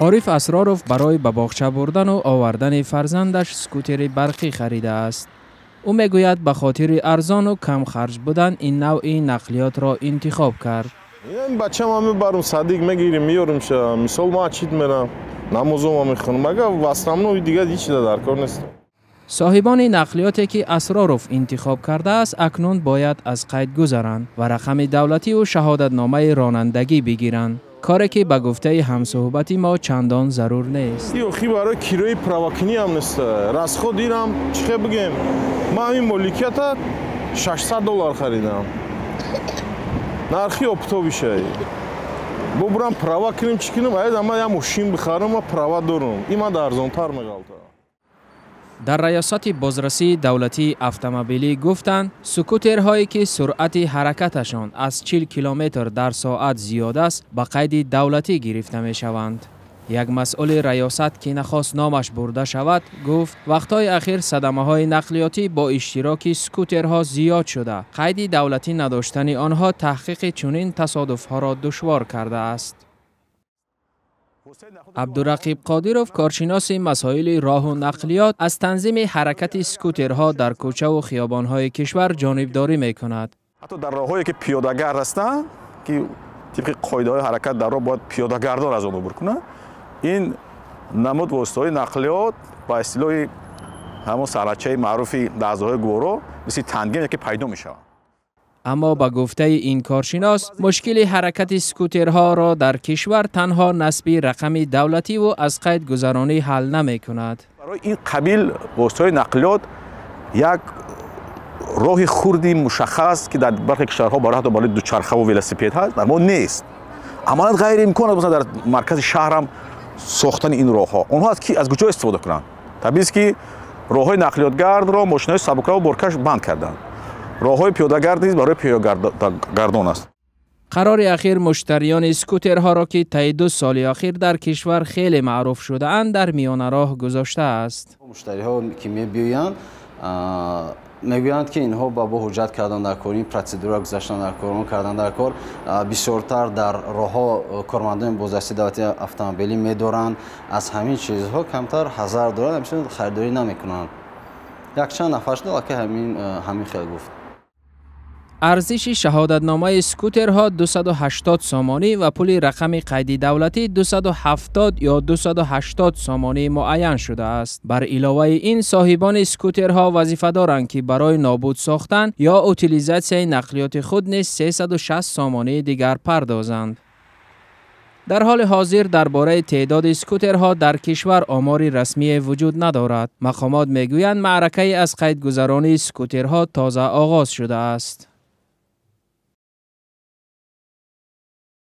Ориф Асроров барои ба боғча бурдану овардани фарзандаш скутери барқӣ харидааст. Ӯ мегӯяд, ба хотири арзону камхарҷ будан ин навъи нақлиётро интихоб кард. Ин бачама мебарам, садик мегирим, меёримша. Мисол, масҷид мерам, намозома мехонам. Агар в основном дигар ҳеч чиза дар кор нест. Соҳибони нақлиёте, ки Асроров интихоб кардааст, акнун бояд аз қайд гузаранд ва рақами давлативу шаҳодатномаи ронандагӣ бигиранд, коре ки ба гуфтаи ҳамсӯҳбати мо чандон зарур нест. Охи, барои кирои права кунӣ ҳам нест. Расход ирам чӣ хел бигем, ман ҳамин моликията 600 доллар харидам, нархи оптовый шай. Бо бурам права кунем, чӣ кунем? Аяд ман як мошин бихарам, ма права дорам, ин ман арзонтар меғалта. Дар раёсати бозрасии давлатии автомобилӣ гуфтанд, скутерҳое, ки суръати ҳаракаташон аз 40 километр дар соат зиёд аст, ба қайди давлатӣ гирифта мешаванд. Як масъули раёсат, ки нахост номаш бурда шавад, гуфт, вақтҳои ахир садамаҳои нақлиётӣ бо иштироки скутерҳо зиёд шуда, қайди давлатӣ надоштани онҳо таҳқиқи чунин тасодуфҳоро душвор кардааст. Абдурақиб Қодиров, коршиноси масоили роҳу нақлиёт, аз танзими ҳаракати скутерҳо дар кӯчаву хиёбонҳои кишвар ҷонибдорӣ мекунад. Ҳатто дар роҳҳое, ки пиёдагард ҳастанд, ки тибқи қоидаҳои ҳаракат дар роҳ бояд пиёдагардон аз он убур кунанд, ин намуд воситаҳои нақлиёт ба истилоҳи ҳамон сарачаи маъруфи лаҳзаҳои гуворо мисли тангем яке пайдо мешаванд. Аммо ба гуфтаи ин коршинос, мушкили ҳаракати скутерҳоро дар кишвар танҳо насби рақами давлативу аз қайд гузаронӣ ҳал намекунад. Барои ин қабил воситаҳои нақлиёт як роҳи хурди мушаххас, ки дар бархе кишварҳо барои ҳатто барои дучархаву велосипед ҳаст, дар мо нест. Амалан ғайриимкон аст, масалан, дар маркази шаҳрам сохтани ин роҳҳо. Онҳо аз ки аз куҷо истифода кунанд? Табиист, ки роҳҳои нақлиётгардро мошинаҳои сабукраву боркаш банд карданд, роҳҳои пиёдагард низ барои пиёдагардон аст. Қарори ахир муштариёни скутерҳоро, ки таи 2 соли охир дар кишвар хеле маъруф шудаанд, дар миёнароҳ гузоштааст. Муштариҳо, ки мебиёянд, мегӯянд, ки инҳо ба бо ҳуҷҷат кардан дар кор, ин процедура гузаштан дар кор, он кардан дар кор. Бисёртар дар роҳҳо кормандони бозрасии давлатии автомобилӣ медоранд. Аз ҳамин чизҳо камтар ҳазар доранд, харидорӣ намекунанд. Якчанд нафар шуда, аллакай ҳамин хел гуфт. Арзиши шаҳодатномаи скутерҳо 280 сомонӣ ва пули рақами қайди давлатӣ 270 ё 280 сомонӣ муайян шудааст. Бар иловаи ин, соҳибони скутерҳо вазифа доранд, ки барои нобуд сохтан ё утилизатсияи нақлиёти худ низ 360 сомонии дигар пардозанд. Дар ҳоли ҳозир дар бораи теъдоди скутерҳо дар кишвар омори расмие вуҷуд надорад. Мақомот мегӯянд, маъракаи аз қайдгузаронии скутерҳо тоза оғоз шудааст.